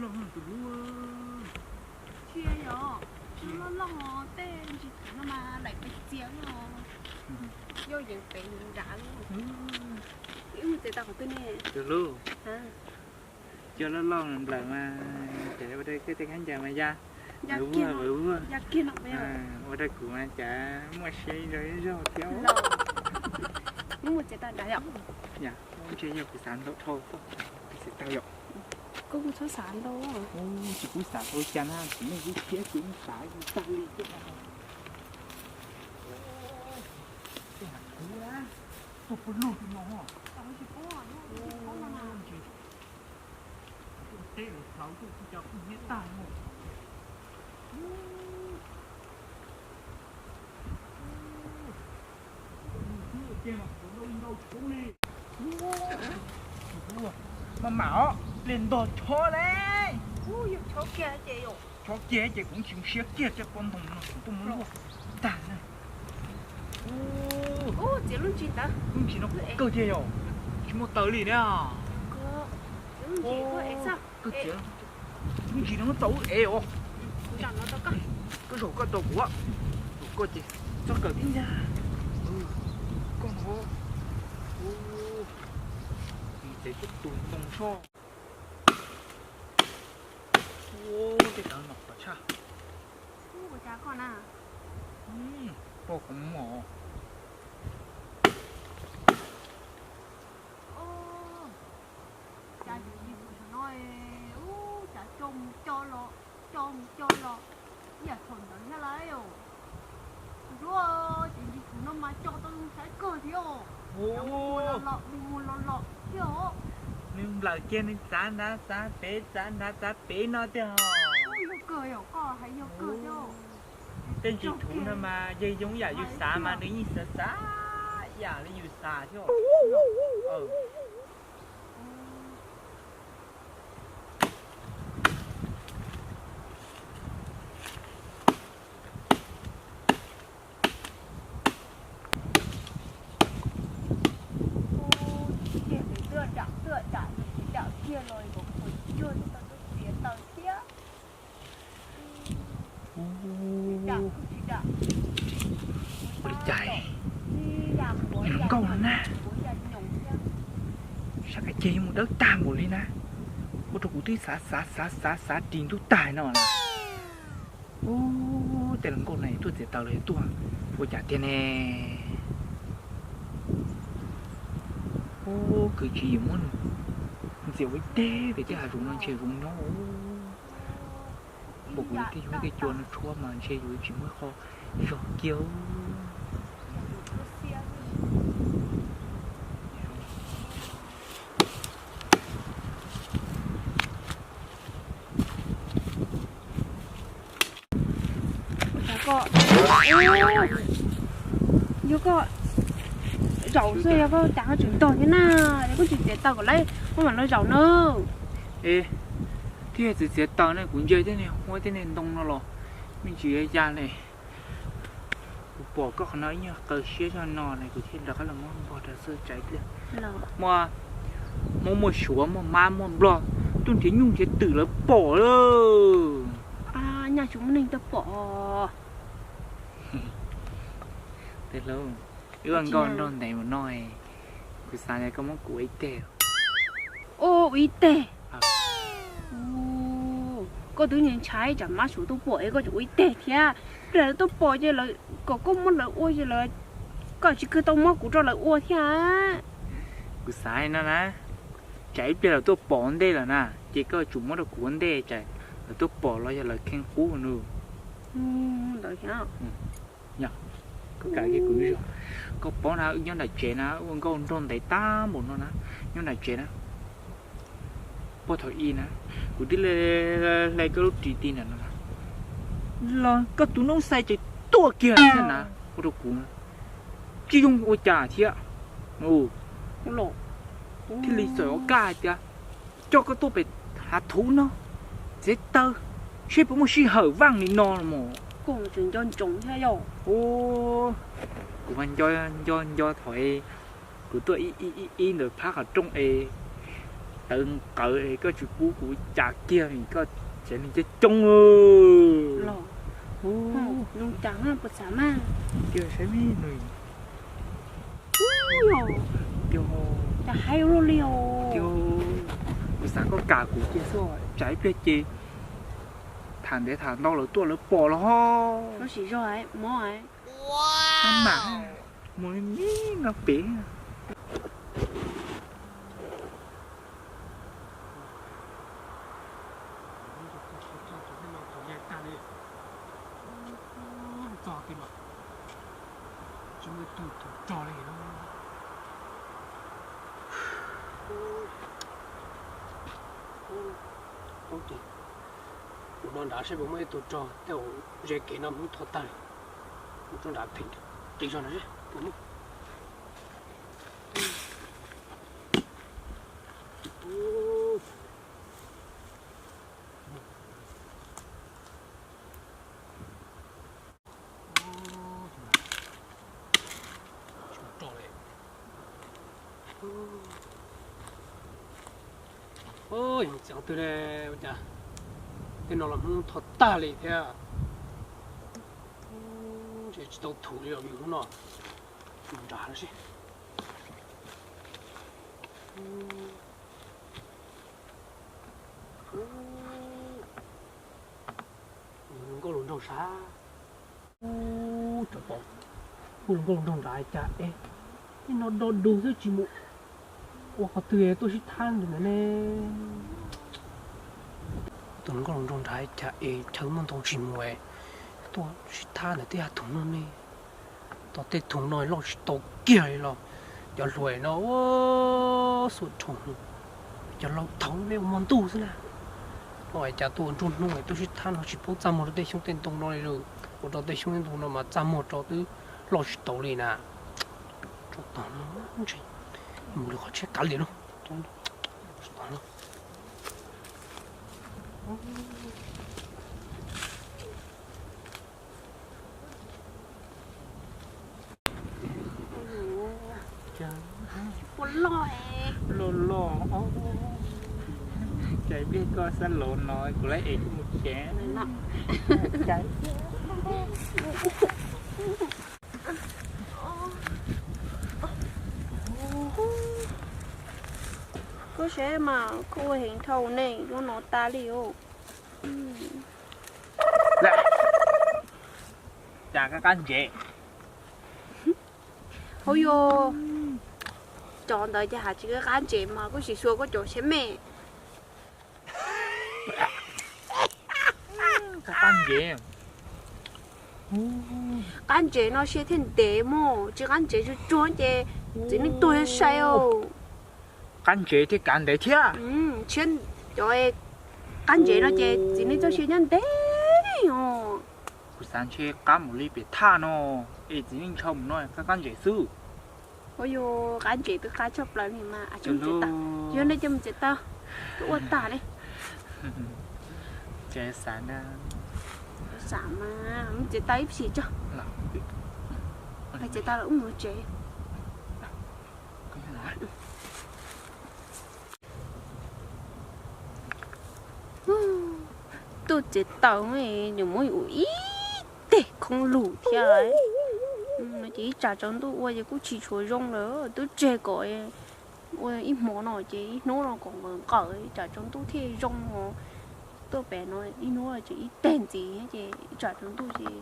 Tus hlub, cia yog loj loj tej ntsis no mas laim pes txias los yog yees pes nrad. Wb mus txiav tau qhov twg ne? Tus hlub, cua loj loj nplawm mas ces ua rau koj tej khaub ncaws mas ya, ya vuag vuag, ua rau kuv mas cas muaj siab ib zaug thiab. Wb mus txiav tau nrad yom? Yog, ntshe yog kuv xav ntau dhau, kuv txiav tau yom? Koj kuj txhob xav ntau. Tsis kuv xav tau cas na, kuv yeej ib siab ces yeej xav tag li thiab. Tej hav kub na, tuaj puag lug li no. Teb lawv txhawv tuaj tsis cas kuj hnyiab tag no. Mas mam os, pliag ntog chob lauj. Chob kiag ces kuv tsis siab kiag tej pob ntoo no kuv tuaj muab luaj tag na. Lub ntsis no kawg thiab yom, tsis muaj taws li na. Lub ntsis no muab tau wb ev os. Koj zaum koj tau kuv, koj ces txhob kawm tib ncag. Koj no, txiav koj tus ntoo soj. Ua tej tav no qhuav tshaj. Poj qhov muag. Cas yus yim tus no, ub, cas coj mus coj los, coj mus coj los, ib yam thaum ntawd thiab lauj. Tus hlub, ces yim tus no mas coj tau zoo saib kawg thiab os. Mus los los, mus los los thiab os. Nws nplawm kiag nws txav nrad txav pem txav nrad txav pem no tiag. Yog kawg, yog koj hais yog kawg thiab. Tej ntsis thuv no mas yog zoo yam yus xav mas nws yeej xav xav yam li yus xav thiab. Tiag, twb dam twb dam, tsis dam kiag los kom kuv cuag tau txiav taws thiab. Ua li cas, ua nkauj no na, sab kav ceg yuav mus dawb tag npaum li na, ua rau kuv twb xav xav xav xav xav ris ntub tag no na. Ub, tej hluas nkauj no tuaj txiav taws los tuaj ua cas tiag ne? Ub, kwv tsis yuav muab ntxias ua ib teg pem tej hav zoov no ntshe zoo nyob. Npaum kuv twb yug tej cua no tshuab mas ntshe yuav tsis muaj qho zog kiag. Yog koj zaum xwb, yog koj cas koj tseem ntog thiab na, yog koj tsis txiav taws kom lawv muab mam los zaum na. Es, thiaj txiav txiav taws ne, kuv ntsia tej niag huab tej niag ntoo no los me ntsis ya ne. Kuv pom koj qhov no ib nyuag qaw siab zog no ne, kuv thiaj rov qab los muab npog rau xwb tsam ib pliag muaj, muaj, muaj Suav muaj Mab muaj Nplog tuaj nrhiav nyuj nrhiav twm lawv pom lawm. Nyaj tsis muaj neeg tuaj pom. Tej hlub, wb ua nkauj nrog ntev mus no, kuv xav tias koj muab kuv ua ib teg. Ua ib teg? Koj twb ntshai tsam mab Suav tuaj pom es koj tseem ua ib teg thiab. Pliag lawv tuaj pom ces lawv kom koj muab lawv ua ces lawv, koj tsis kawg tau muab kuv rau lawv ua thiab. Kuv xav no na, tsam ib pliag lawv tuaj pom ua ntej lawm na, ces koj tsum muab rau kuv ua ntej tsam lawv tuaj pom los yog lawv kheej qub nws. Ntawd thiab. Koj kam kiag kuv ib zaug. Koj paub na, wb nyob nram tsev na, ua nkauj nrog ntev tag npaum no na, nyob nram tsev na. Puag thaum ub na, kuv twb hle koj lub ris ti ntawm no los koj tus noob xais tseem tuaj kiag thiab na, ua rau kuv tsis zoo ua cas thiab. Thiaj li txawm ua kaj hais tias coj koj tuaj pem hav thuv no txiav taws, seb puas muaj sij hawm vaj li no los mas. Koj tseem nco ntsoov thiab yom? Kuv mas nco nco nco thaum kuv tuaj ib ib ib ntawm phab qhov rooj es Tawv nqawv es koj tsis pub kuv cas kiag, koj tsev neeg coob coob. Los, nug cas puas xav mas? Tiag saib me nus. Cas hais luaj li os? Kuv xav koj kam kuv cia xwb, tsam ib pliag ces tham ntev tham ntau lawv tuaj lawv pom los ho. Sim zog mob. Maj mam mus li no pem. Tsis muaj ib tug rog li. Mus no nrad seb puas muaj ib tug rog, tej zaum ze kev no hnub thov tag li. Mus rau nrad pem qis zog no seb puas muaj. Tsis muaj roj li. Ua cas txog twg ne, ua cas tej no los hnub thov tag li thiab. Ntshe tsis tau thum li os hnub no. Mus nrad no seb. Nkauj hluas nraug sav. Ub, cov pom, ub, hluas nkauj hluas nraug nrad cas es tej no do du xwb tsis mus ua qhov twg tuaj sib thab ntawd ne. Tus hluas nkauj hluas nraug nrad cas es chaw muaj ntau tsis mus es tuaj sib thab ntawm tej hav thum no ne. Tau tej thum no loj tsis tau kiag li los cov hluas no ua xuam rho, cov laus thaum peb ua hmo ntuj xwb na. No cas tuaj nruab hnub tuaj sib thab no tsis paub txaj muag rau tej xyoob tej ntoo no li lawm, ua rau tej xyoob tej ntoo no mas txaj muag rau twb loj tsis tau li na. Tso tag no, ntshe mus lawm qhov tsheb kav liam no. Ua loj, loj loj, cas peb koj xab laus no kuv lawv es kuv mus tsev. Koj saib mas koj ua heev dhau ne, lub no tas li os. Cas qab qab ntsev. Hauv yog cov ntawd ces has tsis qab ntsev mas koj sim xyuas koj cov tsheb me. Qab ntsev, qab ntsev no sia thiaj ntev mog, tsis qab ntsev tsuag tsuag ces txiv neej tuag sai os. Qab ntsev thiaj kav ntev thiab. Tshiab cov qab ntsev no ces txiv neej txoj sia nyob ntev os. Kuv xav ntshe qab mus li pem thaj no, es txiv neej ntshaw mus no qab qab ntsev xwb. Ua yog qab ntsev twb qab tshaj plaws li mas, yog nej coj mus tsev tau, twb ua tag li. Tsev xav na. Xav mas mus tsev tau ib sim tso. Tsev tau lawm wb mus tsev. Tuaj txiav taws nws muab ua ib teg khoob lug thiab. Ces ib tsam tsaus ntuj ua ces kuj tsis tshua zoo lawm, twb tseg kom ua ib hmo no ces ib hnub no kom nqawm nqawm ib tsam tsaus ntuj thiaj zoo os. Tuaj pem no ib hnub ces ib teg ntxiv ces ib tsam tsaus ntuj ces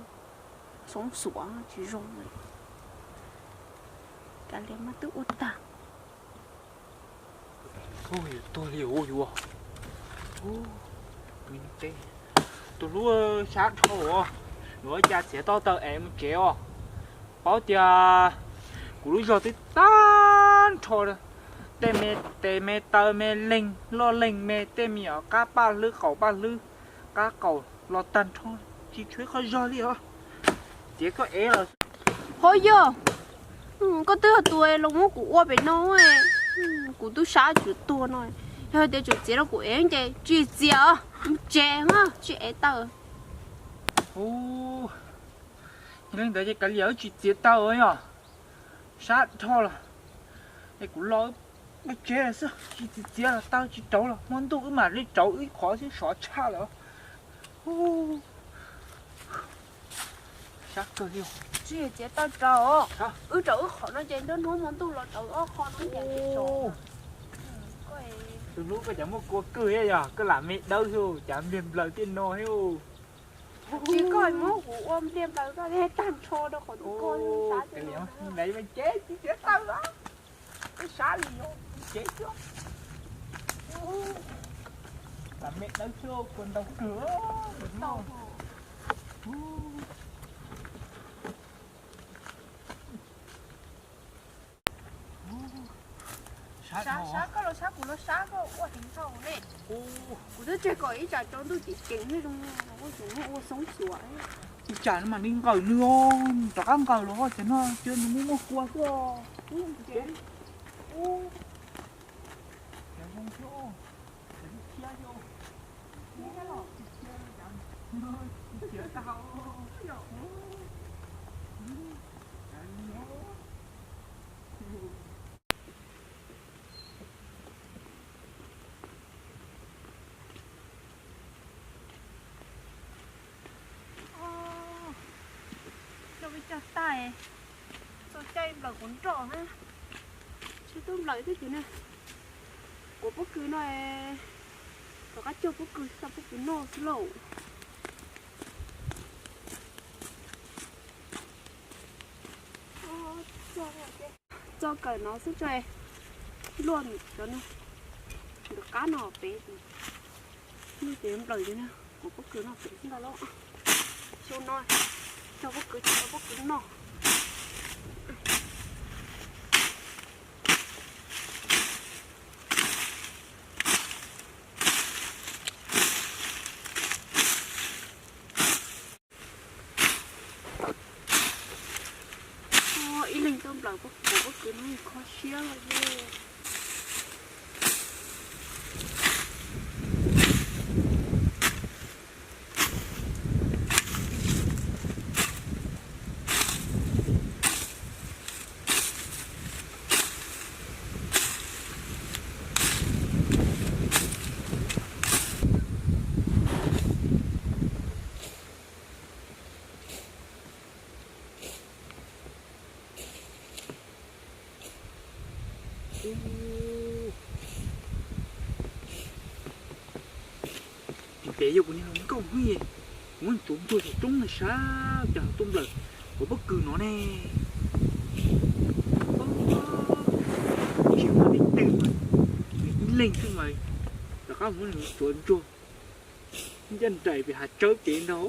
xoob xuav tsis zoo lawm. Kav liam mas twb ua tag. Tuag li ua yuav. Tus hlub sab dhau, yuav cas txiav tau taws es mus tsev os. Paub tias kuv lub zog twb tag nrho, tej me tes me taw me leeg loj leeg me, tej me nyuam qab paj hlwb qaum paj hlwb, qab qaum los tag nrho, tsis tshuav qhov zog li os. Txiav koj ev los. Ho yog, koj twb yog tus los muab kuv ua pem no, kuv twb sab tsum tuag no, yog tias tsum txiav rau kuv ev ces tsis txiav os, mus tsev os, tsis ev taws. Yog li ntawd ces kav liam wb tsis txiav taws yog, sab dhau los, es kuv los wb Ua tsev lawm xwb, tsis txiav txiav los taw tsis rauv los hmo ntuj wb mam li rauv wb qhov xwb sov tshaj lawm. Sab kawg li. Tsis txiav taw rauv, wb rauv wb qhov no ces nruab hnub hmo ntuj los rauv ob qho no ces tsis sov. Tus hlub koj cas muaj kua kawg thiab yog koj lam me dawb xwb cas npliag nplaws tiaj no thiab. Tsis koj muab kuv ua npliag nplaws koj thiaj tag nrho rau qhov tus koj xav tias no. Tsis txiav taw los, koj sab li no, tsev xwb. Lam me dawb xwb kua ntau kawg. Sab, sab koj los sab kuv los sab koj ua heev dhau ne. Kuv twb tseg kom ib tsam tsaus ntuj ceev ceev thiab zoo, ua xoob xua. Ib tsam no mam li nqawm nws os, rov qab nqawm los ces no cia nws muaj muaj kua xwb. Coj peb coj tag, txoj caij nplawm kuv nroj na. Tsis tub nplawm thiab ces na, kuv pob kws no, rov qab cog pob kws, cog pob kws noj xwb lauj. Txoj kawm no xwb tso, luaj cov no, nram qab no pem, luaj ces nplawm ces na, kuv pob kws no pem xwb ntag lauj. Xyoo no cog pob kws, cog pob kws noj. Ib leeg tuaj nplawm kuv pob kws no kho siab lawm. Ntev yog kuv niag hluas nkauj hnub, kuv muab tsuav npuag saum roob na sab cas tuaj nplawm kuv pob kws no ne. Tsis muaj leej twg mas, nws ib leeg xwb mas rov qab muab nws tsuav ntsuag ncaj nraim pem hav tsawb pem ntag.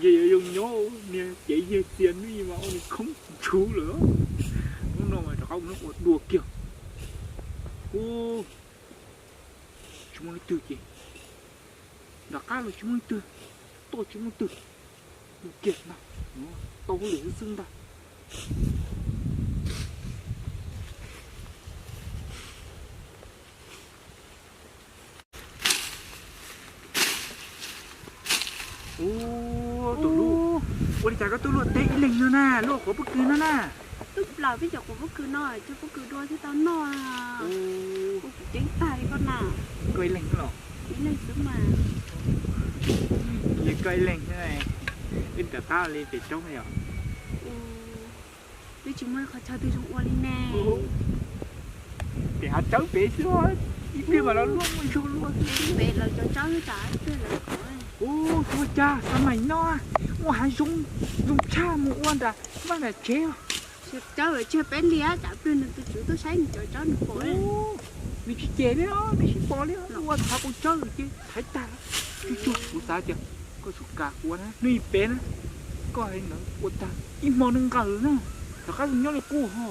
Ces yuav zoo nyob niag cev yag txias hnub mas ua nws khoob ntshuv lawm. Hnub no mas rov qab ua dua kiag. Ub, tsis muaj leej twg ces nram qab los tsis muaj leej twg, toj tsis muaj leej twg. Dua kiag ntag, tau hauj lwm xwb xwb ntag. Ub, tus hlub, ua li cas koj tuaj luaj teb ib leeg no na, luaj quav pob kws no na? Tuaj nplawm peb cov quav pob kws no, cog pob kws dua thiaj tau noj. Ua kuv ceeb tag li koj na. Koj ib leeg los? Ib leeg xwb mas. Yog koj ib leeg xwb, wb rov qab li pem roob yom. Twb tsis muaj qhov chaw twg zoo ua li ne. Pem hav tsawb pem xwb, ib pliag mas los luaj muaj zog luaj xwb. Pem lawv cov tsawb tsam ib pliag lawv qhov. Ub, ua cas xav mas no muaj hav zoov zoo tshaj mus ua nram vaj nram tsev os. Tsawb tsis yog peb li, tsam ib pliag nws tus tswv tuaj saib nws cov tsawb nws pom. Nws tsis cem li os, nws tsis pom li os, ua thaiv quav tsawb ces thaiv tag. Tsuag tsuag kuv xav tias koj tsum kam kuv na, nws pem na, koj hais ntawd ua tag ib hmo nws nqawm na, rov qab los nyob li qub ho.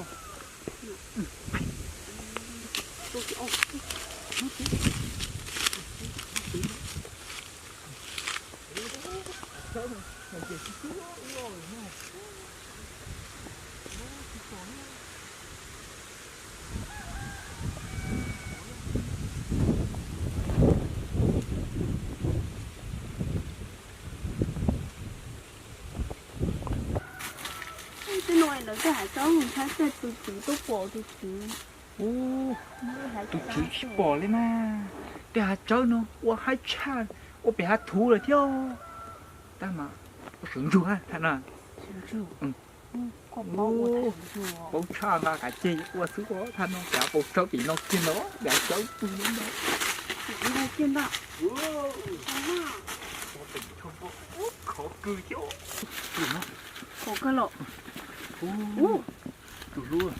Tej no lawv tej hav tsawb mus thaij tej tus tswv tuaj pom tus tswv. Ub, tus tswv tsis pom li mas. Tej hav tsawb no ua haib tshaj, ua pem hav thuv lawm thiab. Tab mas ua sawv ntsug tham no. Paub tshaj nqa kav ceg ua xwb tham no, kav paus tsawb pem no kiag ntag, kav tsawb pw no. Khov kawg los. Tus hlub.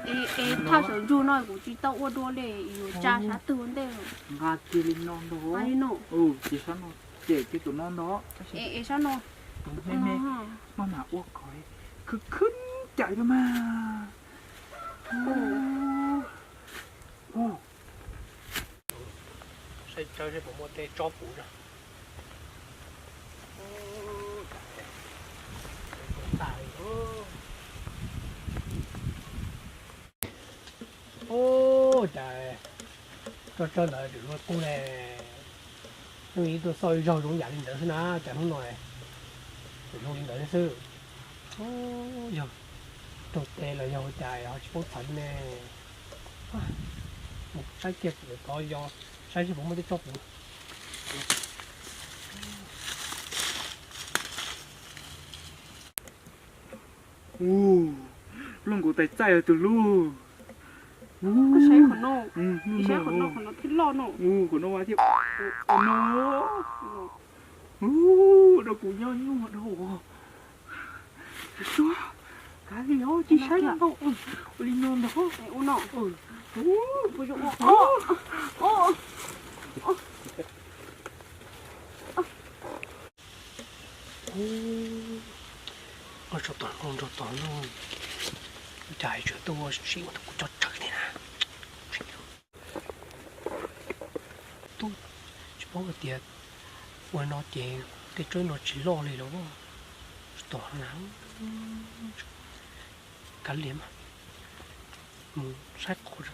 Es thaj sawv ntsug no kuv tsis tau ua dua li, yuav tsa sab twg ua ntej. Nqa kiag li no ntag. Ces sab no, ces kiag tus no ntag. Es sab no, tus me me, maj mam ua kom khwb khwb cais rau mas. Saib tsawb seb puas muaj tej tsob puv na. Ub, cas tsob tsawb ntawd tseem luaj qub ne. Hnub ib tuaj xauj ib zaug zoo yam li ntawd xwb na, cas hnub no tseem zoo li ntawd thiab xwb. Yog raug tes los yog ua cas ho tsis paub txhawv li ne. Mus saib kiag pem tod, yog saib seb puas muaj tej tsob puv. Loj nkaus tais txaij tus hlub. Koj saib qhov no, saib qhov no, qhov no thiaj loj no. Qhov no thiab no. Rau kuv nyob nyuaj dhau. Kav liam, tsis saib ntau, ua li no ntag. Ua no. Noj tso tom no, nrog tom no, cas tseem tuaj ua si ua tus kuv coj tsawv thiab na. Tub, tsis paub hais tias ua no ces tej tsawb no tsis loj li los tsis tom na. Kav liam mas, mus saib qhov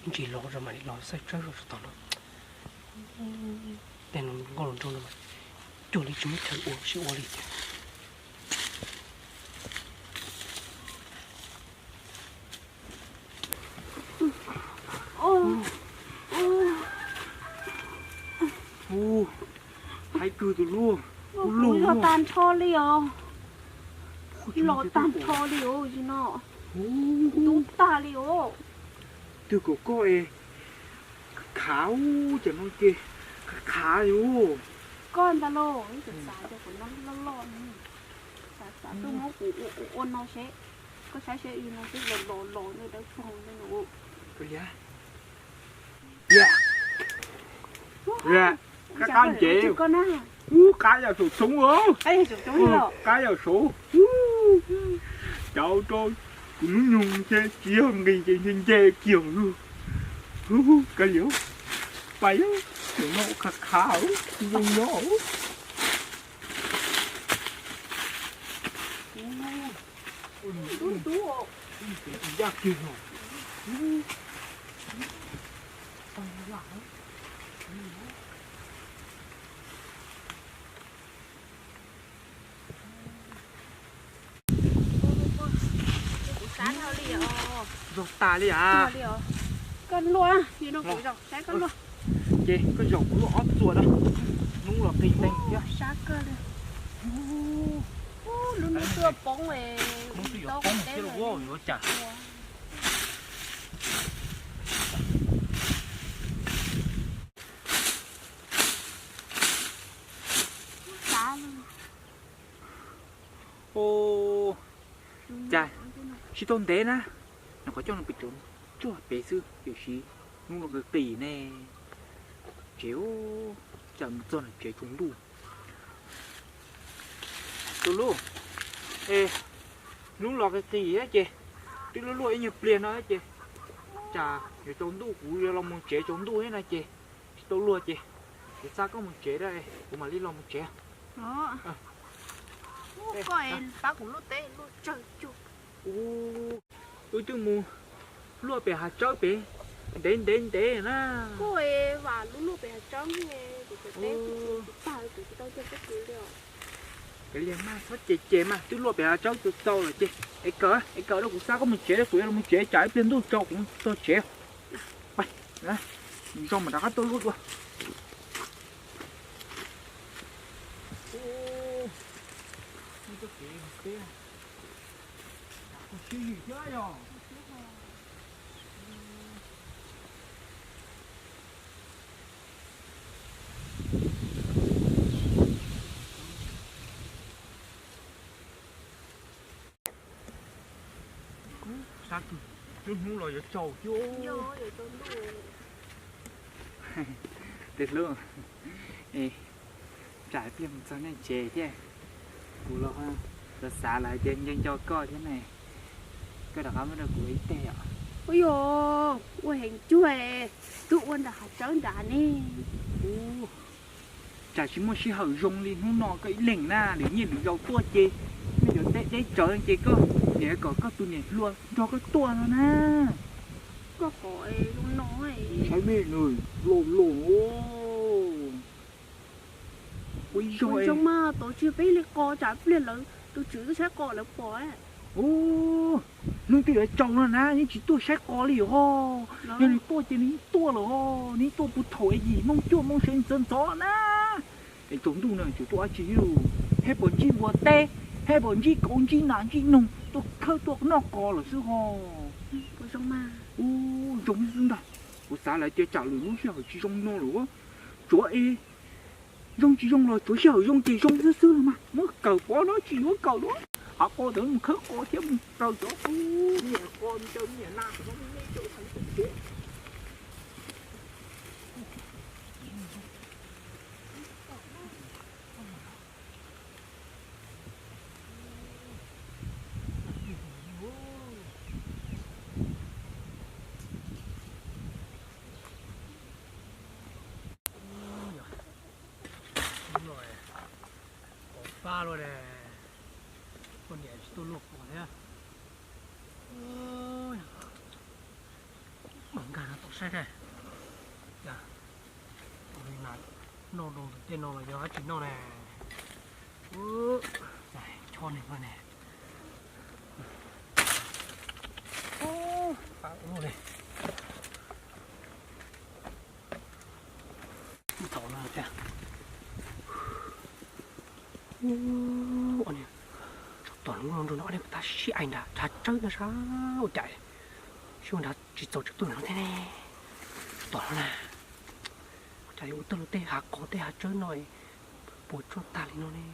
ntsis los rau mam li los saib tsawb rau tom no. Tej no nkauj hluas nraug no mas cuag li tsis muaj chaw ua sib ua li thiab. Ub, haib kawg tus hlub, kuv lug los tag nrho li os. Los tag nrho li os, no ntub tag li os. Twg kom koj es khav, ub, cov no ces khav li os. Koj ntag lauj, ib txwm xav tias kuv no loj loj ne, xav xav tuaj muab kuv ua ua no seb, koj saib seb li no seb los los los dawb paug li no. Qab qab ncev, ub, qab yam saum tshoob, qab yam saud, cov rau kuv hnub nyoog ntshe tsis yog nqis ces ntshe nce kiag lug. Kav liam, pais, no khav khav, zoo nyob. Kuv sab dhau li os. Zog tas li as. Koj luaj, kuv zaum saib koj luaj. Ces koj zaum kuv luaj ob txuas na. Hnub los qis ntees thiab. Sab kawg li. Lub hnub twb poob, hnub twb yuav poob thiab los yuav cas. Cas tsis tau ntev na, nws qhov coj no pes tsuaj pem xwb, tiam sis hnub no qis qis ne. Tsev, cas mus txog nws tsev tsaus ntuj. Tus hlub, es hnub los qis qis ces twb luaj luaj ib nyuag pliag no ces, cas yuav tsaus ntuj kuv yuav los mus tsev tsaus ntuj thiab no ces tsis tau luag ces, kuv xa koj mus tsev da, kuv mam li los mus tsev. Koj pab kuv luaj teb luaj tsawg cuag. Wb twb mus luaj pem hav tsawb pem ntev ntev ntev na. Kuj vam lub luaj pem hav tsawb, kuv cov teb kuv tsis tag, kuv tsis tau cog teb kwv li os. Ces li mas txhob ces ces mas twb luaj pem hav tsawb txaus txaus lawm ces es kawm es kawm rau kuv xa koj mus tsev, kuv yuav los mus tsev tsam ib pliag ntuj tsaus kuv txog tsev. Pais, zoo mas rov qab tuaj luaj dua. Sab twg lub hnub los yuav tsaus thiab. Tej hlub, tsam pliag mus txog nej tsev thiab, kuv los xav xav los hais tias nco nco koj thiab ne, koj rov qab muab rau kuv ib teg os. Ua yog, ua heev cuag, twb ua nram hav tsawb nrad ne. Tsam tsis muaj sij hawm zoo li hnub no koj ib leeg na, lwm niaj lwm zaus tuaj ces nej cov teb deb tsawv ces koj niam kom koj tus niam hluas nrog koj tuaj no na. Koj qhov zoo no, saib nej nws loj loj. Ua ib zaug zoo mas tod tsis peb li qos tsam pliag lawv tus tswv twb saib qos lawv pom. Hnub twb yuav tsaus no na yeej tsis tuaj saib qos li ho. Yog nws tuaj ces nws yeej tuaj lawm ho, nws yeej tuaj puag thaum yim moo cuaj moo sawv ntxov ntxov na. Es tsaus ntuj no tseem tuaj dab tsi, haj pom ntsib npua teb, haj pom ntsib kauv ntsib nas ntsib noog tuaj khawb tuaj noj qos lawm xwb ho. Ua zoo xwb ntag. Kuv xav lawm tias tsam lwm lub sij hawm tsis zoo no lawm. Tsuav es zoo tsis zoo los tsuav sij hawm zoo ces zoo xwb xwb los mas muab kawm pov no tsis yuav kawm lawm. Hav qos ntawd mus khawb qos thiab mus raws cov niam qos ncaws niam nas. Pov fab luaj ne, poj niam tsis tuaj luaj qos thiab. Mam nkag no tom saib seb noj rau ntawm tej no los yog dab tsi noj ne. Chob neeg ne. Thaum no tiag. Tom lub no rau no ob leeg puas tab sib aim nrad hav tsawb no sab ua cas sib ua nrad tsis txaus tsaus tuaj no thiab ne. Tom no na, ua cas yuav ua tag lub tej hav qos tej hav tsawb no puas tsuaj tag li no ne.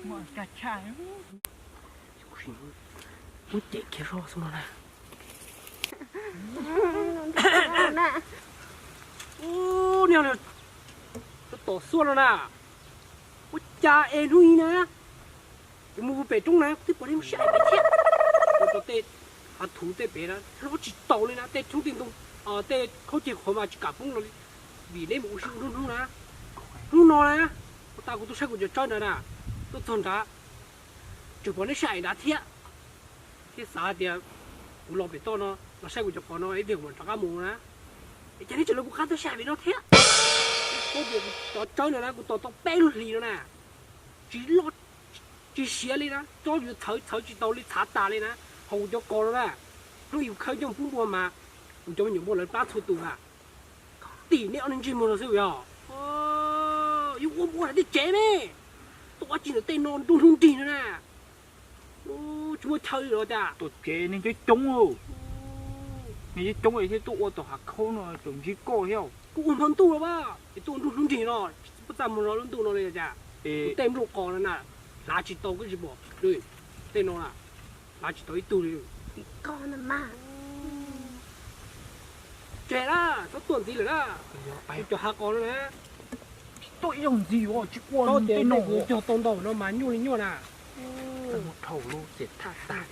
Muab cem kiag zoj xwb no na. Ub, niag tom xuaj no na, ua cas es hnub ib na, kuv mus pem roob na twb pom nej mus sib aim pem thiab. Ua rau tej hav thuv tej pem na hlob tsis taus li na, tej roob tej ntoo, tej khaub ceg qhuav mas tsis kam poob los li, vim neb mus ua si ua hnub hnub na. Hnub no na, ua tas kuv tuaj saib kuv cov tsawb nrad na, tuaj txog nrad tseem pom neb sib aim nrad thiab. Thiab xav hais tias kuv los pem toj no los saib kuv cov qos no ib pliag kuv mam rov qab mus na. Es cas neb tseem los kuv qab tuaj sib aim pem no thiab? Kuv cov tsawb no na kuv tos tau peb lub hlis no na, tsis loj tsis siav li na, tsob yuav txhawv txhawv tsis tau li, txhav tas li na. Ho kuv cov qos no na, hnub yus khawb coj pub npua mas kuv cov me nyuam npua lawv plab txhua tus na. Tim neb ob niag ntsej muag no xwb yog, yuav ua npua hais tej tsev ne, tuaj ua tsi ntawm tej no nruab hnub nrig no na. Tsis muaj chaw li los cas? Tuaj tsev neeg coob coob, neeg coob coob thiab tuaj ua tom hav khaub no tseem ntsib koj thiab. Kuv ua hmo ntuj los as, es tuaj ua nruab hnub nrig no, tsis pub txaj muag no lub ntuj no li los cas? Kuv tej nplooj qos no na, hlav tsis tau koj tsis pom, tej no hlav tsis tau ib tug li. Tseg na, txhob tuaj ntxiv lawm na. Cov hav qos no na, tsis tuaj ib zaug ntxiv yuav tsis ua tej no, cog tau ntau no mas nyuaj li nyuaj na. Dhau lub txiv thaj tas,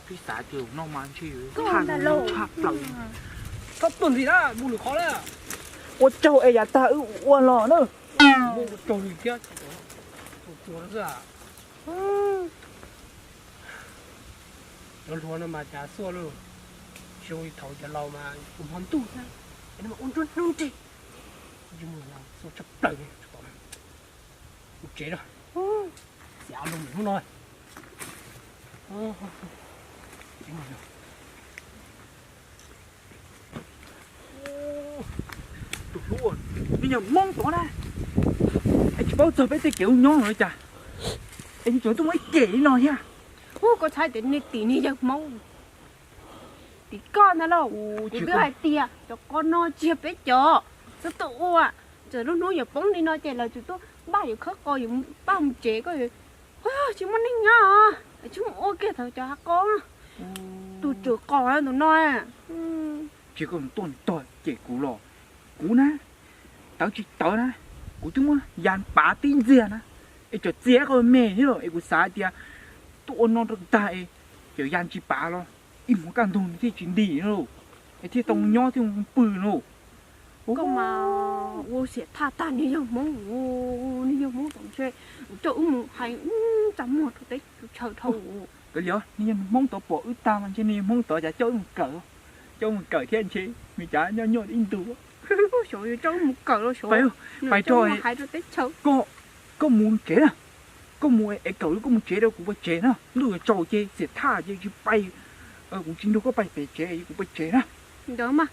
twb xav tias no mas ntshe yuav thaj lub thaj plaws. Txhob tuaj ntxiv na, mus lwm qhov na. Ua tsaug es yav tag wb ua los na. Ua tsaug li thiab, tus tua xwb. Cov hluas no mas cas xuaj lawm, tsis zoo li thaum cov laus mas tus hmo ntuj thiab, es no mas ua nruab hnub nrig, xua tshaj plaws. Mus tsev na, xiav lus hnub no. Tus hlub, nej yawg Hmoob tod na, es tsis paub txog peb tej kev ua nyob no cas, es nej tseem tuaj muaj ib kem li no thiab. Ub, koj txhais tias nej tim nej yawg Hmoob, tim koj ntag lauj. Kuv twb hais tias cov qos no tsis yog peb cov, txhob tuaj ua, txawm lub hnub yuav poob li no ces lawv tseem tuaj npaj yuav khawb qos yuav paj mus tsev, koj tsis muaj neeg nyob, tsis mus ua kiag thaum cov hav qos, tus tswv qos tus no. Tsis koj tuaj tog cem kuv los, kuv na, tawv tsis tawv na, kuv twb muab ya pav tib ntxiag na, es tseem txias qhov me thiab los es kuv xav tias tuaj ua no rau tag es tseem ya tsis pav los ib hmos kaj ntug nws thiaj tsis ntim no, es thiaj tau nyob thiaj pw no. Koj mas ua xiam thaj tag niag yawg Hmoob, niag yawg Hmoob tam ntshe coj wb mus hais txaj muag rau teb chaws dhau. Kav liam, niag yawg Hmoob tod pom wb tag mas ntshe niag yawg Hmoob tod cas coj wb mus kawm, coj wb mus kawm thiab ntshe nws cas nyob nyob ib ntus. Xyov yuav coj wb mus kawm los xyov, pais rau hais rau teb chaws. Koj mus tsev na, koj mus es kawm koj mus tsev rau kuv pais tsev na, ntuj yuav tsaus ces xiam thaj ces tsis pais, kuv tsis nrog koj pais pem tsev, kuv pais tsev na. Ntawd mas,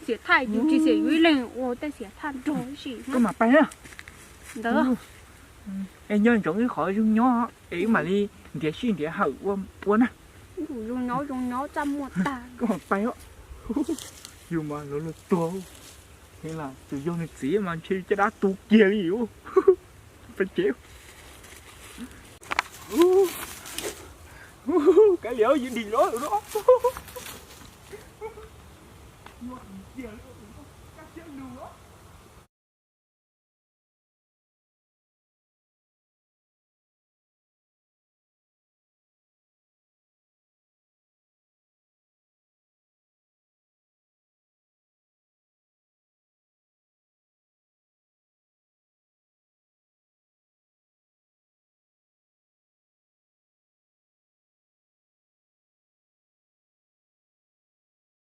xiam thaj yus tsis xiam yus ib leeg ua tej xiam thaj nrog ib si. Koj mam pais na. Ntawd. Es nyob ntsoov wb qhov zoo nyob es wb mam li nrhiav sij nrhiav hawm ua ua na. Zoo nyob zoo nyob txaj muag tag. Koj mam pais os. Yus mas luag luag tuag, tus yawg nws txiv mas ntshe caj dab tu kiag li. Pais tsev. Kav liam, yus dim los no.